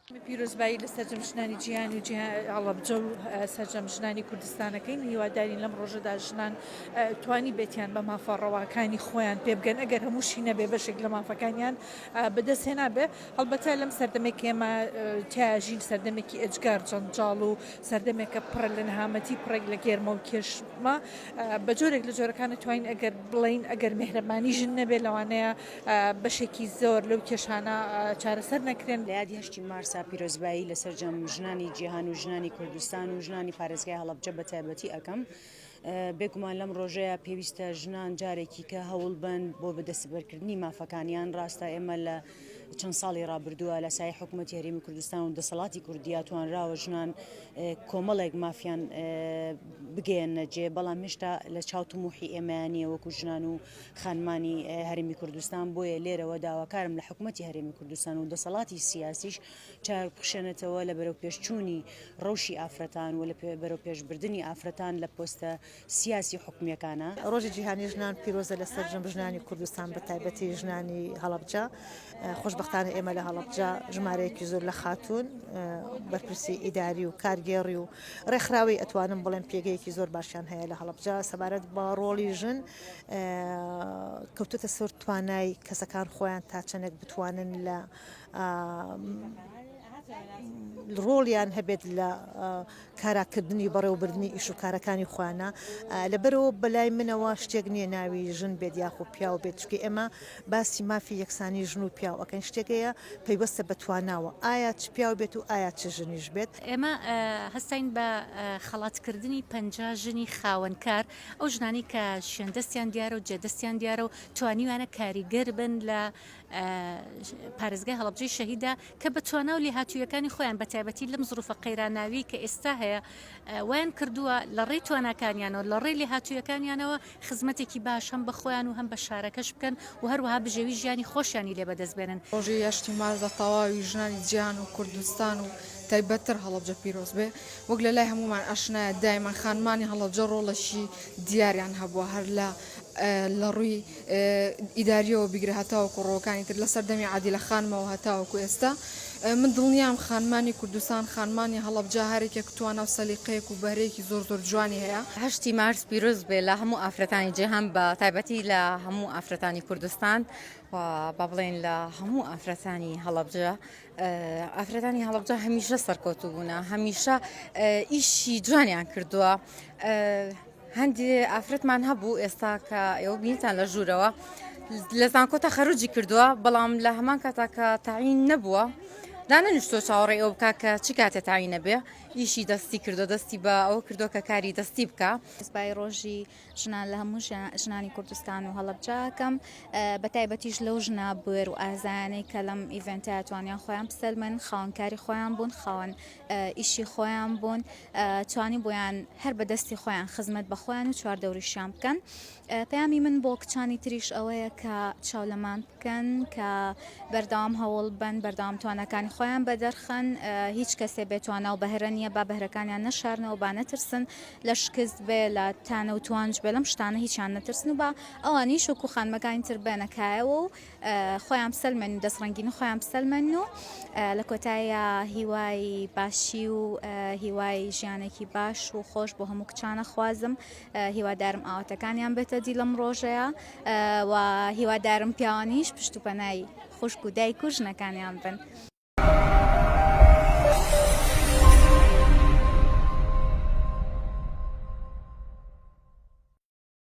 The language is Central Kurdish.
پیرۆزبایی لە سەرجەم ژنانی جیهان و هەڵەبجە و سەرجەم ژنانی کوردستانەکەین هیوادارین لەم ڕۆژەدا ژنان توانی بێتیان بە مافە ڕەواکانی خۆیان پێبگەن ئەگەر هەمووشی نەبێ بەشێک لە مافەکانیان بەدەست هێنابێ هەڵبەتە لەم سەردەمێک ئێمە تیاژین سەردەمێکی ئێجگار جەنجاڵ و سەردەمێکە پڕە لە نەهامەتی پڕێک لە گێرمە و کێشمە بە جۆرێک لە جۆرەکان توانین ئەگەر بڵین ئەگەر مهرەبانی ژن نەبێ لەوانەیە بەشێکی زۆر لەو کێشانە چارەسەر نەکرێن. لە یادی هەشتی مارسا پیرۆزبایی لە سەرجەم ژنانی جیهان و ژنانی کوردستان و ژنانی پارێزگای هەڵەبجە بە تایبەتی ئەکەم. بێگومان لەم ڕۆژەیە پێویستە ژنان جارێکی کە هەوڵ بەن بۆ بەدەستبەرکردنی مافەکانیان ڕاستە ئێمە لە چەند ساڵی ڕابردووە لە سای حکوومەتی هەرێمی کوردستان و دەسەڵاتی کوردیا توانراوە ژنان کۆمەڵێک مافیان بگەیەنە جێ بەڵام هێشتا لە چاو تموحی ئێمەیان نییە وەکو ژنان و خانمانی هەرێمی کوردستان بۆیە لێرەوە داواکارم لە حکوومەتی هەرێمی کوردستان و دەسەڵاتی سیاسیش چاک بخشێنێتەوە لە بەرەوپێشچوونی ڕەوشی ئافرەتان و لە بەرەوپێشبردنی ئافرەتان لە پۆستە سیاسی و حکومییەکانا. ڕۆژی جیهانی ژنان پیرۆزە لە سەرجەم ژنانی کوردستان بە تایبەتی ژنانی هەڵەبجە. خۆشبەختانە ئێمە لە هەڵەبجە ژمارەیەکی زۆر لە خاتوون بەرپرسی ئیداری و کارگێڕی و ڕێکخراوەی ئەتوانم بڵێم پێگەیەکی زۆر باشیان هەیە لە هەڵەبجە سەبارەت بە ڕۆڵی ژن کەوتوتە سەر توانای کەسەکان خۆیان تا چەندێک بتوانن لە ڕۆڵیان هەبێت لە کاراکردنی بەڕێوەبردنی ئیش و کارەکانی خۆیانە لەبەرەوە بەلای منەوە شتێک نییە ناوی ژن بێت یاخۆ پیاو بێت چونکە ئێمە باسی مافی یەکسانی ژن و پیاو ئەکەین شتێک هەیە پەیوەستە بە تواناوە ئایا چ پیاو بێت و ئایا چ ژنیش بێت. ئێمە هەستاین بە خەڵاتکردنی 50 ژنی خاوەنکار ئەو ژنانەی کە شوێن دەستیان دیارە و جێدەستیان دیارە و توانیویانە کاریگەر بن لە پارێزگای هەڵەبجەی شەهیدا کە بە توانا و لێهاتوویەکانی خۆیان بە تایبەتی لەم زروفە قەیراناوی کە ئێستا هەیە وایان کردووە لە ڕێی تواناکانیانەوە لە ڕێی لێهاتوویەکانیانەوە خزمەتێکی باش هەم بە خۆیان و هەم بە شارەکەش بکەن و هەروەها بژێوی ژیانی خۆشیانی لێ بەدەست بێنن. ڕۆژی هەشتی مارس لە تەواوی ژنانی جیهان و کوردستان و تایبەتتر هەڵەبجە پیرۆز بێ. وەک لە لای هەموومان ئاشنایە دایمەن خانمانی هەڵەبجە ڕۆڵێکی دیاریان هەبووە هەر لە لە ڕووی ئیداریەوە بیگرە هەتاوەکو ڕۆکانی تر لە سەردەمی عادیلە خانمەوە هەتاوەکو ئێستا من دڵنیام خانمانی کوردستان خانمانی هەڵەبجە هەرێکێک توانا و سەلیقەیەک و بەهرەیەکی زۆر زۆر جوانی هەیە. هەشتی مارس پیرۆز بێ لە هەموو ئافرەتانی جیهان بە تایبەتی لە هەموو ئافرەتانی کوردستان و با بڵێین لە هەموو ئافرەتانی هەڵەبجە ئافرەتانی هەڵەبجە هەمیشە سەرکەوتوو بوونە هەمیشە ئیشی جوانیان کردووە. هەندێ ئافرەتمان هەبوو ئێستا کە ئێوە بینیتان لە ژوورەوە لە زانکۆ تەخەروجی کردووە بەڵام لە هەمان کاتا کە تاعین نەبووە دانەنیشتووە چاوەڕێی ئەو بکا کە چ کاتێ تاعین نەبێ ئیشی دەستی کردو دەستی بە ئەوە کردووە کە کاری دەستی بکە. سبای ڕۆژی ژنان لە هەموو ژنانی کوردستان و هەڵەبجە ئەکەم بە تایبەتیش لەو ژنە بوێر و ئازایانەی کە لەم event ە توانیان خۆیان بسەلمێنن خاوەنکاری خۆیان بوون خاوەن ئیشی خۆیان بوون توانی بۆیان هەر بە دەستی خۆیان خزمەت بە خۆیان و چواردەوریشیان بکەن پەیامی من بۆ کچانی تریش ئەوەیە کە چاو لەمان بکەن کە بەردەوام هەوڵ بن بەردەوام توانەکانی خۆیان بەدەرخەن هیچ کەسێ بێتوانا و بەهرە نییە با بەهرەکانیان نەشارنەوە با نەترسن لە شکست بێ لە تانە و توانج بێ لەم شتانە هیچیان نەترسن و با ئەوانیش وەکو خانمەکانی تر بێنە کایەوە و خۆیان بسەلمێن و دەست ڕەنگینی خۆیان بسەلمێن و لە کۆتاییا هیوای باشی و هیوای ژیانێکی باش و خۆش بۆ هەموو کچانە خوازم هیوادارم ئاواتەکانیان بێتە دی لەم ڕۆژەیە و هیوادارم پیاوانیش پشت و پەنای خوشک و دایک و ژنەکانیان بن.